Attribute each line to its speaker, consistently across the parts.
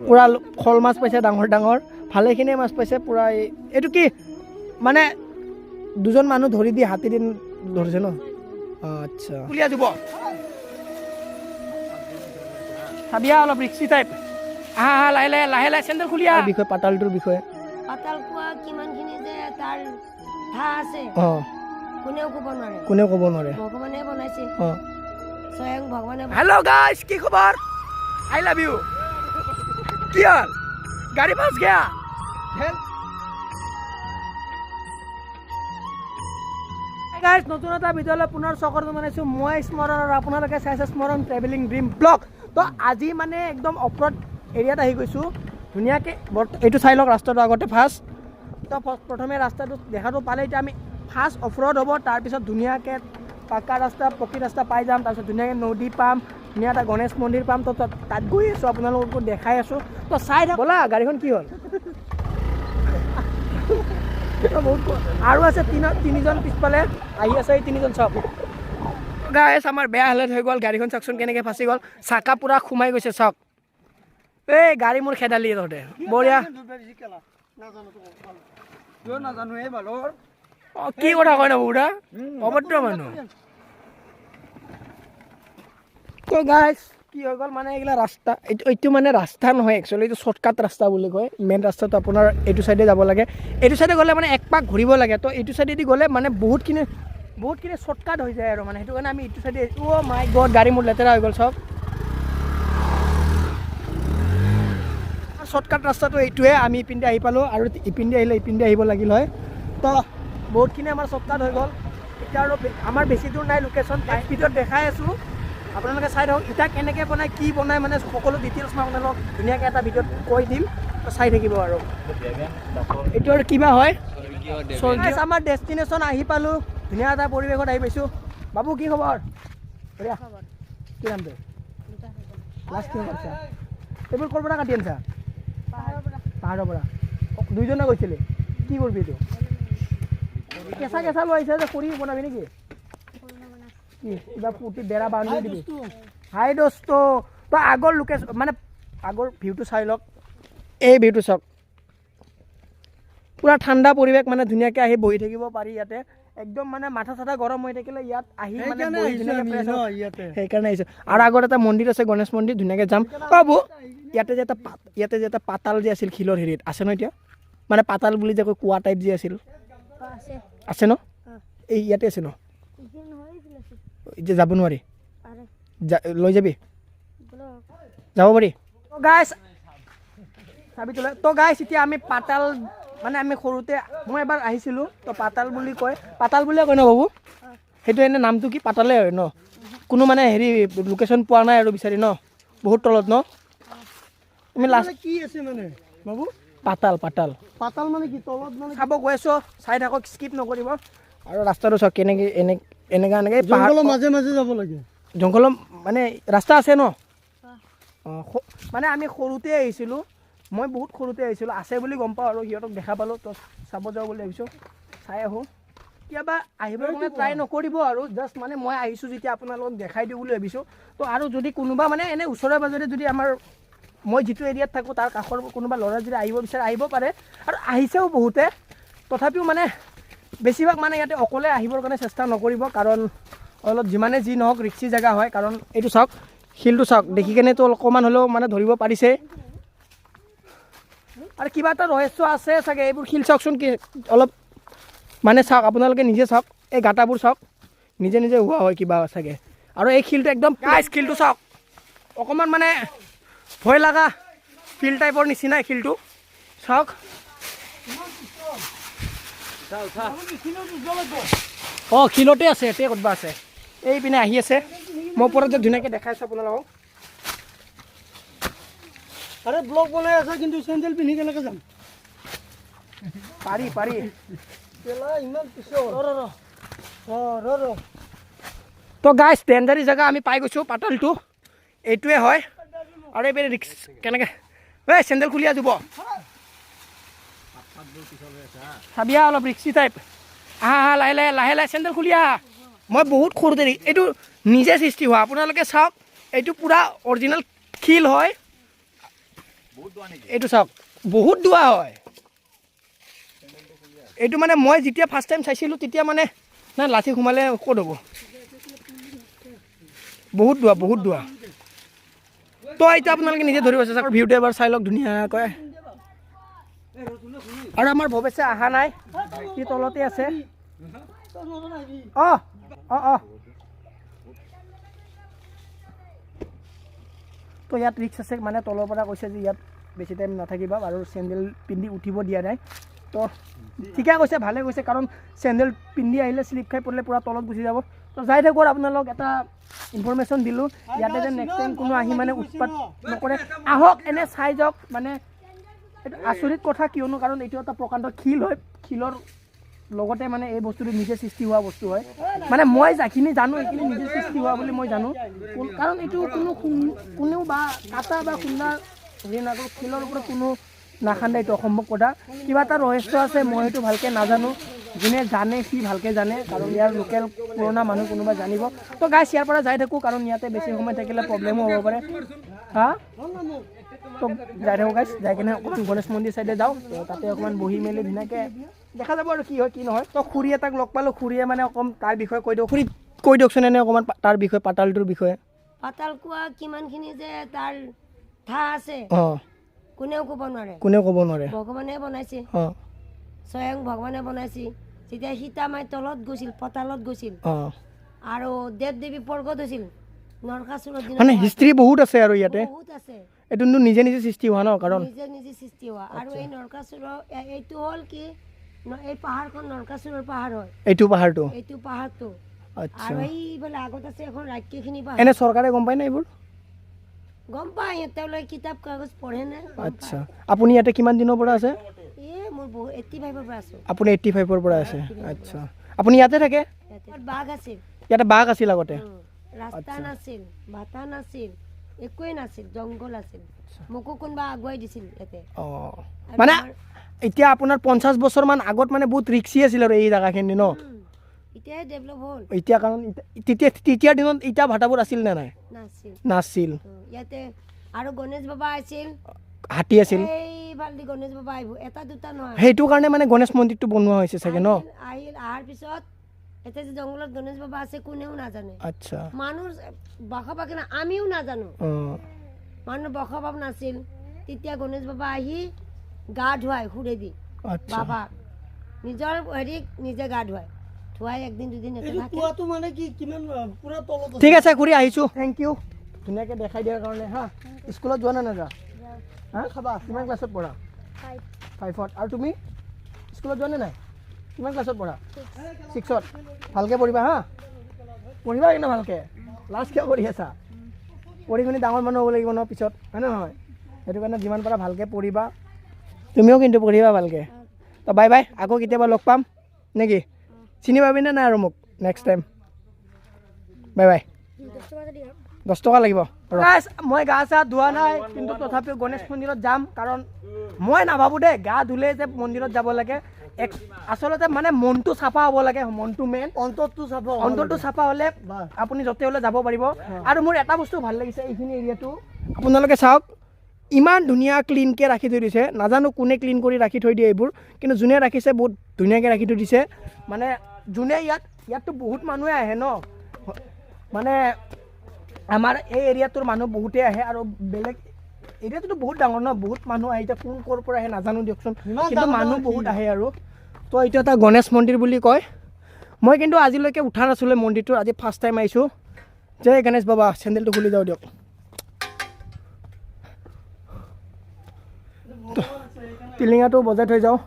Speaker 1: পূৰা শ'ল মাছ পাইছে, ডাঙৰ ডাঙৰ ভালেখিনিয়ে মাছ পাইছে পূৰা। এইটো কি মানে দুজন মানুহ ধৰি দি হাতী দি ধৰিছে ন? আচ্ছা, উলিয়াই দিব চাবিয়া, অলপ ৰিক্সি টাইপ। আহা আহা, লাহে লাহে লাহে লাহে, চেণ্ডেল খুলিয়া। বিষয় পাতালটোৰ বিষয়ে।
Speaker 2: পাতাল কুঁৱা কিমানখিনি যে তাৰ ঠা আছে, কোনেও ক'ব নোৱাৰে।
Speaker 1: কোনেও ক'ব নোৱাৰে।
Speaker 2: ভগৱানে বনাইছে, স্বয়ং ভগৱানে।
Speaker 1: হেল্ল' গাইস, কি খবৰ? I love you. কি হ'ল, গাড়ী ফাঁস গয়া? গাইজ, নতুন এটা ভিডিঅ'লৈ পুনৰ স্বাগতম জনাইছোঁ। মই স্মৰণ আৰু আপোনালোকে চাইছে স্মৰণ ট্ৰেভেলিং ড্ৰিম ব্লগ। তো আজি মানে একদম অফৰ'ড এৰিয়াত আহি গৈছোঁ ধুনীয়াকৈ। এইটো চাই লওক ৰাস্তাটো আগতে ফাৰ্ষ্ট। তো প্ৰথমে ৰাস্তাটো দেখাটো পালে। এতিয়া আমি ফাৰ্ষ্ট অফৰ'ড হ'ব, তাৰপিছত ধুনীয়াকৈ পাকা ৰাস্তা, পকী ৰাস্তা পাই যাম। তাৰপিছত ধুনীয়াকৈ নদী পাম, ধুনীয়া এটা গণেশ মন্দিৰ পাম। তো তাত তাত গৈ আছোঁ, আপোনালোককো দেখাই আছোঁ। তো চাই থাক। ব'লা, গাড়ীখন কি হ'ল? বহুত আৰু আছে, তিনিজন পিছফালে আহি আছে। এই তিনিজন চাওক গাইছ, আমাৰ বেয়া হালত হৈ গ'ল। গাড়ীখন চাওকচোন কেনেকৈ ফাঁচি গ'ল, চাকা পূৰা সোমাই গৈছে চাওক। এই গাড়ী মোৰ খেদালি তহঁতে, বঢ়িয়া।
Speaker 3: নাজানো এই ভালৰ।
Speaker 1: অঁ, কি কথা কয় ন, বুঢ়া অভদ্ৰ মানুহ। তো গাইছ, কি হৈ গ'ল মানে এইগিলা ৰাস্তা, এইটো মানে ৰাস্তা নহয় একচুৱেলি, এইটো শ্বৰ্টকাট ৰাস্তা বুলি কয়। মেইন ৰাস্তাটো আপোনাৰ এইটো চাইডে যাব লাগে। এইটো চাইডে গ'লে মানে এক পাক ঘূৰিব লাগে। তো এইটো চাইডেদি গ'লে মানে বহুতখিনি বহুতখিনি শ্বৰ্টকাট হৈ যায় আৰু মানে সেইটো কাৰণে আমি এইটো চাইডে। অ' মাই গড, গাড়ী মোৰ লেতেৰা হৈ গ'ল চব। শ্বৰ্টকাট ৰাস্তাটো এইটোৱে, আমি ইপিনদি আহি পালোঁ আৰু ইপিনদি আহিলে ইপিনদি আহিব লাগিল হয়। তো বহুতখিনি আমাৰ শ্বৰ্টকাট হৈ গ'ল। এতিয়া আৰু আমাৰ বেছি দূৰ নাই লোকেশ্যন, স্পীডত দেখাই আছোঁ, আপোনালোকে চাই থাকক। এতিয়া কেনেকৈ বনায়, কি বনায়, মানে সকলো ডিটেইলছ মই আপোনালোকক ধুনীয়াকৈ এটা ভিডিঅ'ত কৈ দিম। তো চাই থাকিব। আৰু এইটো আৰু কিবা হয়। স্বৰ্গীয় আমাৰ ডেষ্টিনেশ্যন আহি পালোঁ, ধুনীয়া এটা পৰিৱেশত আহি পাইছোঁ। বাবু, কি খবৰ? বঢ়িয়া। কি নামটো? ক্লাছ কিমান কৰিছা? এইবোৰ ক'ৰ পৰা কাটি আনিছা? পাহাৰৰ পৰা। দুইজনে গৈছিলে। কি কৰিবি? এইটো কেঁচা কেঁচা লৈ আহিছা যে, খৰি বনাবি নেকি? কি কিবা পুতি বেৰা বান্ধি দিবি? হাই দোস্ত। তই আগৰ লোকেশ্যন মানে আগৰ ভিউটো চাই লওক। এই ভিউটো চাওক, পূৰা ঠাণ্ডা পৰিৱেশ, মানে ধুনীয়াকৈ আহি বহি থাকিব পাৰি ইয়াতে। একদম মানে মাথা চাথা গৰম হৈ থাকিলে ইয়াত আহি মানে
Speaker 3: সেইকাৰণে
Speaker 1: বহি
Speaker 3: আহিছোঁ
Speaker 1: ধুনীয়াকৈ
Speaker 3: আমি
Speaker 1: fresh
Speaker 3: ন
Speaker 1: হ'ব।
Speaker 3: ইয়াতে।
Speaker 1: সেইকাৰণে আহিছোঁ। আৰু আগত এটা মন্দিৰ আছে, গণেশ মন্দিৰ, ধুনীয়াকৈ যাম। বাবু, ইয়াতে যে এটা পাতাল যে আছিল শিলৰ হেৰিত আছে ন এতিয়া? মানে পাতাল বুলি যে কয়, কুঁৱা টাইপ যে আছিল।
Speaker 2: আছে।
Speaker 1: আছে ন? এই ইয়াতে আছে ন?
Speaker 2: এইখিনি নহয়, এইফালে আছে।
Speaker 1: এতিয়া যাব নোৱাৰি?
Speaker 2: আৰে।
Speaker 1: লৈ যাবি?
Speaker 2: ব'লক।
Speaker 1: যাব পাৰি। গাইছ, চাবি তোলে। তো গাইছ, এতিয়া আমি পাতাল, মানে আমি সৰুতে মই এবাৰ আহিছিলোঁ। তো পাতাল বুলি কয়, পাতাল বুলিয়ে কয় ন বাবু? সেইটো এনে নামটো কি পাতালে হয় ন? কোনো মানে হেৰি লোকেশ্যন পোৱা নাই আৰু বিচাৰি ন, বহুত তলত ন তুমি লাষ্ট।
Speaker 3: মানে কি আছে মানে বাবু?
Speaker 1: পাতাল, পাতাল।
Speaker 3: পাতাল মানে কি তলত মানে?
Speaker 1: চাব গৈ আছোঁ, চাই থাকক, স্কিপ নকৰিব। আৰু ৰাস্তাটো চাওক কেনেকৈ, এনেকা এনেকৈ পাহাৰ।
Speaker 3: জংঘলৰ মাজে মাজে যাব লাগে।
Speaker 1: জংঘলৰ মানে ৰাস্তা আছে ন? অঁ, মানে আমি সৰুতে আহিছিলোঁ, মই বহুত সৰুতে আহিছিলোঁ। আছে বুলি গম পাওঁ আৰু সিহঁতক দেখা পালোঁ, তো চাব যাওঁ বুলি ভাবিছোঁ, চাই আহোঁ। কেতিয়াবা আহিবৰ কাৰণে ট্ৰাই নকৰিব আৰু জাষ্ট মানে মই আহিছোঁ যেতিয়া আপোনালোকক দেখাই দিওঁ বুলি ভাবিছোঁ। তো আৰু যদি কোনোবা মানে এনে ওচৰে পাজৰে যদি আমাৰ মই যিটো এৰিয়াত থাকোঁ তাৰ কাষৰ কোনোবা ল'ৰা যদি আহিব বিচাৰে, আহিব পাৰে আৰু আহিছেও বহুতে। তথাপিও মানে বেছিভাগ মানে ইয়াতে অকলে আহিবৰ কাৰণে চেষ্টা নকৰিব, কাৰণ অলপ যিমানে যি নহওক ৰিক্সি জেগা হয়। কাৰণ এইটো চাওক, শিলটো চাওক, দেখি কেনেতো অকণমান হ'লেও মানে ধৰিব পাৰিছে আৰু কিবা এটা ৰহস্য আছে চাগে। এইবোৰ শিল চাওকচোন, কি অলপ মানে চাওক, আপোনালোকে নিজে চাওক, এই গাঁতাবোৰ চাওক, নিজে নিজে হোৱা হয় কিবা চাগে। আৰু এই শিলটো একদম গাইছ, শিলটো চাওক, অকণমান মানে ভয় লগা শিল টাইপৰ নিচিনা শিলটো চাওক। অঁ, শিলতে আছে, ইয়াতে ক'তবা আছে। এইপিনে আহি আছে, মই ওপৰত যে ধুনীয়াকৈ দেখাইছোঁ আপোনালোকক।
Speaker 3: আৰে, ব্লগ বনাই আছা, কিন্তু চেণ্ডেল পিন্ধি কেনেকে যাম?
Speaker 1: পাৰি পাৰি।
Speaker 3: পেলা ইমান পিছল। ৰ ৰ ৰ ৰ।
Speaker 1: তো গাইছ, ডেঞ্জাৰী জেগা আমি পাই গৈছোঁ। পাতালটো এইটোৱে হয়। আৰু এইপিনে ৰিক্স কেনেকৈ। এই চেণ্ডেল খুলি যাব চাবিয়া, অলপ ৰিক্সি টাইপ। আহা আহা, লাহে লাহে লাহে লাহে, চেণ্ডেল খুলি আহা। মই বহুত সৰুতে এইটো নিজে সৃষ্টি হোৱা, আপোনালোকে চাওক, এইটো পূৰা অৰিজিনেল শিল হয়। এইটো চাওক, বহুত দুৱা হয় এইটো। মানে মই যেতিয়া ফাৰ্ষ্ট টাইম চাইছিলোঁ, তেতিয়া মানে নাই, লাঠি সোমালে ক'ত হ'ব? বহুত দুৱা, বহুত দুৱা। তো এতিয়া আপোনালোকে নিজে ধৰিব চেষ্টা কৰক। ভিউটো এবাৰ চাই লওক ধুনীয়াকৈ। আৰু আমাৰ ভৱেশে অহা নাই, সি তলতে আছে। অঁ অঁ অঁ তো ইয়াত ৰিস্ক আছে, মানে তলৰ পৰা কৈছে যে ইয়াত বেছি টাইম নাথাকিবা আৰু চেণ্ডেল পিন্ধি উঠিব দিয়া নাই। তো ঠিকে কৈছে, ভালে কৈছে, কাৰণ চেণ্ডেল পিন্ধি আহিলে শ্লিপ খাই পৰিলে পূৰা তলত গুচি যাব। তো যাই থাকোঁ আৰু আপোনালোক এটা ইনফৰমেশ্যন দিলোঁ ইয়াতে যে নেক্সট টাইম কোনো আহি মানে উৎপাত নকৰে। আহক, এনে চাই যাওক। মানে এইটো আচৰিত কথা, কিয়নো কাৰণ এইটো এটা প্ৰকাণ্ড শিল হয়। শিলৰ লগতে মানে এই বস্তুটো নিজে সৃষ্টি হোৱা বস্তু হয়। মানে মই যিখিনি জানো, সেইখিনি নিজে সৃষ্টি হোৱা বুলি মই জানো। কাৰণ এইটো কোনো কোনেও বা কাটা বা খুন্দা হেৰি নকৰোঁ, শিলৰ ওপৰত কোনো নাখান্দে, এইটো অসম্ভৱ কথা। কিবা এটা ৰহস্য আছে, মই সেইটো ভালকৈ নাজানো। যোনে জানে সি ভালকৈ জানে, কাৰণ ইয়াৰ লোকেল পুৰণা মানুহ কোনোবা জানিব। তো গাইছ, ইয়াৰ পৰা যাই থাকোঁ, কাৰণ ইয়াতে বেছি সময় থাকিলে প্ৰব্লেমো হ'ব পাৰে। হা, তো যাই থাকোঁ গাইছ। যাই কিনে অকণমান গণেশ মন্দিৰ চাইডে যাওঁ। তো তাতে অকণমান বহি মেলি ধুনীয়াকৈ দেখা যাব আৰু কি হয় কি নহয়। তো খুৰী এটাক লগ পালোঁ। খুৰীয়ে মানে অকণ তাৰ বিষয়ে কৈ দিয়ক খুৰী, কৈ দিয়কচোন এনে অকণমান তাৰ বিষয়ে, পাতালটোৰ বিষয়ে।
Speaker 2: পাতাল কোৱা কিমানখিনি যে তাৰ ঠাঁ আছে, কোনেও ক'ব নোৱাৰে।
Speaker 1: কোনেও ক'ব নোৱাৰে।
Speaker 2: ভগৱানে বনাইছে, স্বয়ং ভগৱানে বনাইছে। যেতিয়া সীতা মাই তলত গৈছিল, পাতালত গৈছিল, আৰু দেৱ দেৱী প্ৰগত হৈছিল নৰকাসুৰৰ দিনত।
Speaker 1: মানে হিষ্ট্ৰী বহুত আছে আৰু ইয়াতে।
Speaker 2: বহুত আছে।
Speaker 1: এইটো নিজে নিজে সৃষ্টি হোৱা ন, কাৰণ
Speaker 2: নিজে নিজে সৃষ্টি হোৱা। আৰু এই নৰকাসুৰৰ এইটো হ'ল কি, এই পাহাৰখন নৰকাসুৰৰ পাহাৰ হয়।
Speaker 1: এইটো পাহাৰটো?
Speaker 2: এইটো পাহাৰটো। আৰু এইফালে আগত আছে এখন ৰাক্ষসিনী পাহাৰ।
Speaker 1: এনে চৰকাৰে গম পায় নে এইবোৰ?
Speaker 2: গম পায়, তেওঁলোকে কিতাপ কাগজ পঢ়ে নে, গম পায়।
Speaker 1: আচ্ছা, আপুনি ইয়াতে কিমান দিনৰ পৰা আছে?
Speaker 2: এই মোৰ বহুত 85ৰ পৰা আছোঁ।
Speaker 1: আপুনি 85ৰ পৰা আছে। আচ্ছা, আপুনি ইয়াতে থাকে?
Speaker 2: ইয়াতে বাঘ আছিল।
Speaker 1: ইয়াতে বাঘ আছিল আগতে?
Speaker 2: ৰাস্তা নাছিল, বাটা নাছিল, একোৱেই নাছিল, জংঘল আছিল। মোকো কোনোবা আগুৱাই দিছিল ইয়াতে। আৰু
Speaker 1: মানে এতিয়া আপোনাৰ 50 বছৰমান আগত মানে বহুত ৰিক্সি আছিল আৰু এই জেগাখিনি ন?
Speaker 2: এতিয়াহে ডেভেলপ হ'ল।
Speaker 1: এতিয়া, কাৰণ তেতিয়া তেতিয়াৰ দিনত ইটা ভাটাবোৰ আছিল নে নাই?
Speaker 2: নাছিল।
Speaker 1: নাছিল।
Speaker 2: ইয়াতে আৰু গণেশ বাবা আছিল।
Speaker 1: হাতী আছিল।
Speaker 2: এইফালেদি গণেশ বাবা আহিব, এটা দুটা নহয়।
Speaker 1: সেইটো কাৰণে মানে গণেশ মন্দিৰটো বনোৱা হৈছে চাগে ন?
Speaker 2: আহিল, অহাৰ পিছত এতিয়া যে জংঘলত গণেশ বাবা আছে কোনেও নাজানে। মানুহ বসবাস নাই, আমিও নাজানো। মানুহ বসবাস নাছিল তেতিয়া। গণেশ বাবা আহি গা ধুৱাই সুৰেদি। বাবা নিজৰ হেৰিক নিজে গা ধুৱাই ধুৱাই একদিন দুদিন ইয়াতে
Speaker 3: এইটো
Speaker 2: থাকে।
Speaker 3: কুঁৱাটো মানে কি কিমান পুৰা তলত আছে?
Speaker 1: ঠিক আছে খুৰী, আহিছোঁ। Thank U ধুনীয়াকৈ দেখাই দিয়াৰ কাৰণে। হা, স্কুলত যোৱা নে নাযোৱা? হা, খাবা। কিমান ক্লাছত পঢ়া? ফাইভত। আৰু তুমি স্কুলত যোৱা নে নাই? কিমান ক্লাছত পঢ়া? ছিক্সত। ভালকৈ পঢ়িবা। হা, পঢ়িবা কিন্তু ভালকৈ। লাজ কিয় কৰি আছা? পঢ়ি শুনি ডাঙৰ মানুহ হ'ব লাগিব ন পিছত, হয়নে নহয়? সেইটো কাৰণে যিমান পাৰা ভালকৈ পঢ়িবা। তুমিও কিন্তু পঢ়িবা ভালকৈ। তো বাই বাই, আকৌ কেতিয়াবা লগ পাম নেকি? চিনি পাবিনে নাই আৰু মোক নেক্সট টাইম? Bye bye. 10 টকা লাগিব। Guys, মই গা চা ধোৱা নাই, কিন্তু তথাপিও গণেশ মন্দিৰত যাম, কাৰণ মই নাভাবোঁ দেই গা ধুলে যে মন্দিৰত যাব লাগে। এক আচলতে মানে মনটো চাফা হ'ব লাগে, মনটো মেইন।
Speaker 3: অন্তৰটো চাফা হ'ব
Speaker 1: অন্তৰটো
Speaker 3: লাগে।
Speaker 1: চাফা হ'লে আপুনি য'তে হ'লে যাব পাৰিব। আৰু মোৰ এটা বস্তু ভাল লাগিছে, এইখিনি এৰিয়াটো আপোনালোকে চাওক, ইমান ধুনীয়া ক্লিনকৈ ৰাখি থৈ দিছে। নাজানো কোনে ক্লিন কৰি ৰাখি থৈ দিয়ে এইবোৰ, কিন্তু যোনে ৰাখিছে বহুত ধুনীয়াকৈ ৰাখি থৈ দিছে। মানে যোনে ইয়াততো বহুত মানুহে আহে ন, মানে আমাৰ এই এৰিয়াটোৰ মানুহ বহুতেই আহে আৰু বেলেগ এৰিয়াটোতো বহুত ডাঙৰ ন, বহুত মানুহ আহে। এতিয়া কোন ক'ৰ পৰা আহে নাজানো দিয়কচোন,
Speaker 3: ইমান
Speaker 1: কিন্তু
Speaker 3: ডাঙৰ
Speaker 1: মানুহ
Speaker 3: ডাঙৰ
Speaker 1: বহুত
Speaker 3: কি?
Speaker 1: আহে আৰু। তো এইটো এটা গণেশ মন্দিৰ বুলি কয়। মই কিন্তু আজিলৈকে উঠা নাছিলোঁ মন্দিৰটো, আজি ফাৰ্ষ্ট টাইম আহিছোঁ। জয় গণেশ বাবা। চেণ্ডেলটো খুলি যাওঁ দিয়ক। তো টিলিঙাটো বজাই থৈ যাওঁ।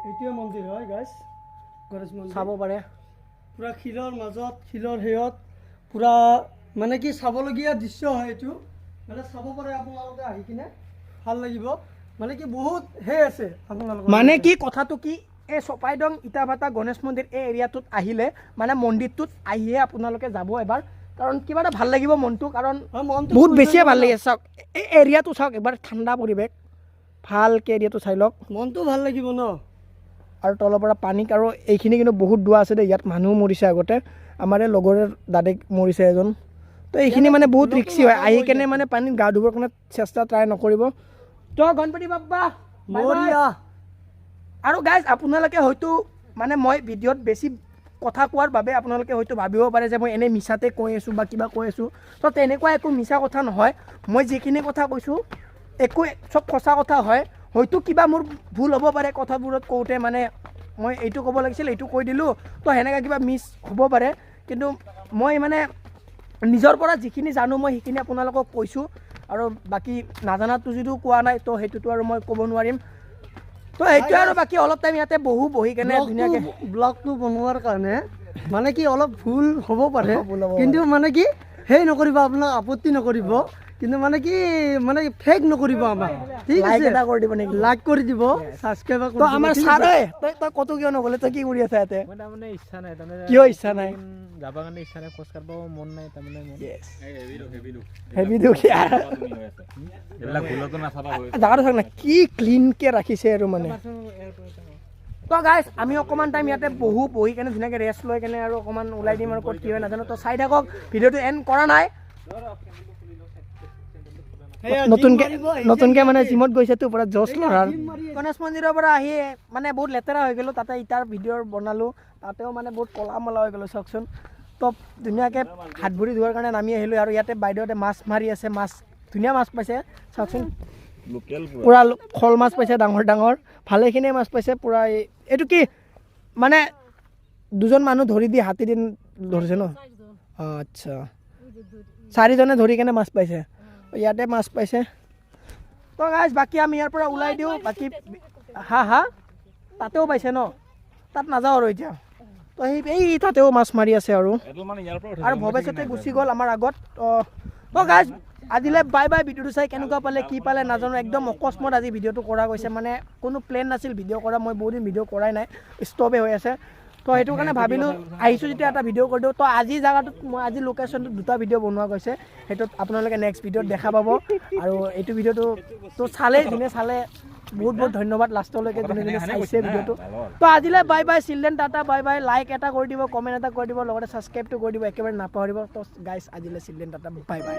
Speaker 3: এইটোৱে মন্দিৰ হয় গাইছ, গণেশ মন্দিৰ।
Speaker 1: চাব পাৰে।
Speaker 3: পুৰা শিলৰ মাজত, শিলৰ সেয়ত পুৰা মানে কি চাবলগীয়া দৃশ্য হয় এইটো। মানে চাব পাৰে আপোনালোকে আহি কিনে, ভাল লাগিব। মানে কি বহুত সেই আছে আপোনালোকৰ।
Speaker 1: মানে কি কথাটো কি, এই চপাইদং ইটাভাটা গণেশ মন্দিৰ এই এৰিয়াটোত আহিলে, মানে মন্দিৰটোত আহিয়ে আপোনালোকে যাব এবাৰ, কাৰণ কিবা এটা ভাল লাগিব মনটো, কাৰণ
Speaker 3: হয়, মনটো
Speaker 1: বহুত
Speaker 3: খুশ হৈ
Speaker 1: বেছিয়ে
Speaker 3: যাব
Speaker 1: ভাল
Speaker 3: ন।
Speaker 1: লাগে। চাওক এই এৰিয়াটো, চাওক এবাৰ, ঠাণ্ডা পৰিৱেশ, ভালকৈ এৰিয়াটো চাই লওক।
Speaker 3: মনটো ভাল লাগিব ন।
Speaker 1: আৰু তলৰ পৰা পানীক। আৰু এইখিনি কিন্তু বহুত দোৱা আছে দেই, ইয়াত মানুহো মৰিছে আগতে, আমাৰে লগৰে দাদেক মৰিছে এজন। তো এইখিনি মানে বহুত ৰিক্সি হয়, আহি কেনে মানে পানীত গা ধুবৰ কাৰণে চেষ্টা ট্ৰাই নকৰিব। তো গণপতি বাপ্পা bye bye।
Speaker 3: Morya.
Speaker 1: আৰু গাইজ, আপোনালোকে হয়তো মানে মই ভিডিঅ'ত বেছি কথা কোৱাৰ বাবে আপোনালোকে হয়তো ভাবিব পাৰে যে মই এনেই মিছাতে কৈ আছোঁ বা কিবা কৈ আছোঁ। তো তেনেকুৱা একো মিছা কথা নহয়, মই যিখিনি কথা কৈছোঁ একো চব সঁচা কথা হয়। হয়তো কিবা মোৰ ভুল হ'ব পাৰে কথাবোৰত কওঁতে, মানে মই এইটো ক'ব লাগিছিল এইটো কৈ দিলোঁ, তো সেনেকুৱা কিবা মিছ হ'ব পাৰে। কিন্তু মই মানে নিজৰ পৰা যিখিনি জানো মই সেইখিনি আপোনালোকক কৈছোঁ, আৰু বাকী নাজানাটো যদিও কোৱা নাই তো সেইটোতো আৰু মই ক'ব নোৱাৰিম। তো সেইটোৱে আৰু বাকী অলপ টাইম ইয়াতে বহো, বহি কেনে ধুনীয়াকৈ
Speaker 3: ব্লগটো বনোৱাৰ কাৰণে মানে কি অলপ ভুল হ'ব পাৰে,
Speaker 1: ভুল হ'ব।
Speaker 3: কিন্তু মানে কি সেই নকৰিব, আপোনাক আপত্তি নকৰিব, কিন্তু মানে কি মানে ফেক নকৰিব আমাক, ঠিক
Speaker 1: লাইক
Speaker 3: আছে?
Speaker 1: এটা কৰি দিব নেকি?
Speaker 3: লাইক কৰি দিব, ছাবস্ক্ৰাইব কৰি
Speaker 1: তো
Speaker 3: দিব,
Speaker 1: আমাৰ
Speaker 3: ঠিক আছে?
Speaker 1: ছাৰে তই ক'তো কিয় নগ'লে? তই কি কৰি আছা ইয়াতে?
Speaker 4: মই তাৰমানে ইচ্ছা নাই তাৰমানে।
Speaker 1: কিয় ইচ্ছা নাই?
Speaker 4: যাব কাৰণে ইচ্ছা নাই, খোজ কাঢ়িব মন নাই তাৰমানে মোৰ।
Speaker 1: হেভি দুখীয়া।
Speaker 5: এইবিলাক ভুলতো নাচাবা।
Speaker 1: জাগাটো চাওক না, কি ক্লিনকে ৰাখিছে আৰু মানে। তো গাইজ, আমি অকণমান টাইম ইয়াতে বহো, বহি কেনে ধুনীয়াকৈ ৰেষ্ট লৈ কেনে আৰু অকণমান ওলাই দিম, আৰু ক'ত কি হয় নাজানো। তো চাই থাকক ভিডিঅ'টো, এণ্ড কৰা নাই।
Speaker 3: সেয়া, gym
Speaker 1: নতুনকে
Speaker 3: মাৰিব আহিছে।
Speaker 1: নতুনকে মানে জিমত গৈছেতো, পুৰা জচ ল'ৰাৰ।
Speaker 3: জিম মাৰি আহিছে।
Speaker 1: গণেশ মন্দিৰৰ পৰা আহি মানে বহুত লেতেৰা হৈ গ'লোঁ, তাতে ইটাৰ ভিডিঅ' বনালোঁ, তাতেও মানে বহুত ক'লা মলা হৈ গ'লোঁ চাওকচোন। তো ধুনীয়াকৈ হাত ভৰি ধোৱাৰ কাৰণে নামি আহিলোঁ, আৰু ইয়াতে বাইদেউহঁতে মাছ মাৰি আছে, মাছ ধুনীয়া মাছ পাইছে চাওকচোন।
Speaker 5: লোকেল।
Speaker 1: পূৰা শ'ল মাছ পাইছে, ডাঙৰ ডাঙৰ ভালেখিনিয়ে মাছ পাইছে পূৰা। এইটো কি মানে দুজন মানুহ ধৰি দি হাতী দি ধৰিছে ন? অঁ আচ্ছা, চাৰিজনে ধৰি কেনে মাছ পাইছে, ইয়াতে মাছ পাইছে। তো গাইজ, বাকী আমি ইয়াৰ পৰা ওলাই দিওঁ। বাকী হা হা তাতেও পাইছে ন? তাত নাযাওঁ আৰু এতিয়া। তো সেই এই তাতেও মাছ মাৰি আছে আৰু
Speaker 5: এইটো মানে ইয়াৰ পৰা।
Speaker 1: আৰু ভৱেশতে গুচি গ'ল আমাৰ আগত। তো গাইজ, আজিলৈ বাই বাই। ভিডিঅ'টো চাই কেনেকুৱা পালে কি পালে নাজানো, একদম অকস্মাত আজি ভিডিঅ'টো কৰা গৈছে, মানে কোনো প্লেন নাছিল ভিডিঅ' কৰা। মই বহুত দিন ভিডিঅ' কৰাই নাই, ষ্টপে হৈ আছে। তো সেইটো কাৰণে ভাবিলোঁ আহিছোঁ যেতিয়া এটা ভিডিঅ' কৰি দিওঁ। তো আজি জেগাটোত মই আজি লোকেশ্যনটোত দুটা ভিডিঅ' বনোৱা গৈছে, সেইটোত আপোনালোকে নেক্সট ভিডিঅ'ত দেখা পাব। আৰু এইটো ভিডিঅ'টো তো চালেই, যোনে চালে বহুত বহুত ধন্যবাদ, লাষ্টলৈকে যোনে যোনে চাইছে ভিডিঅ'টো। তো আজিলৈ bye bye, children tata, bye bye. Like এটা কৰি দিব, কমেণ্ট এটা কৰি দিব, লগতে ছাবস্ক্ৰাইবটো কৰি দিব, একেবাৰে নাপাহৰিব। তো গাইজ, আজিলৈ চিলড্ৰেন টাটা, বাই বাই।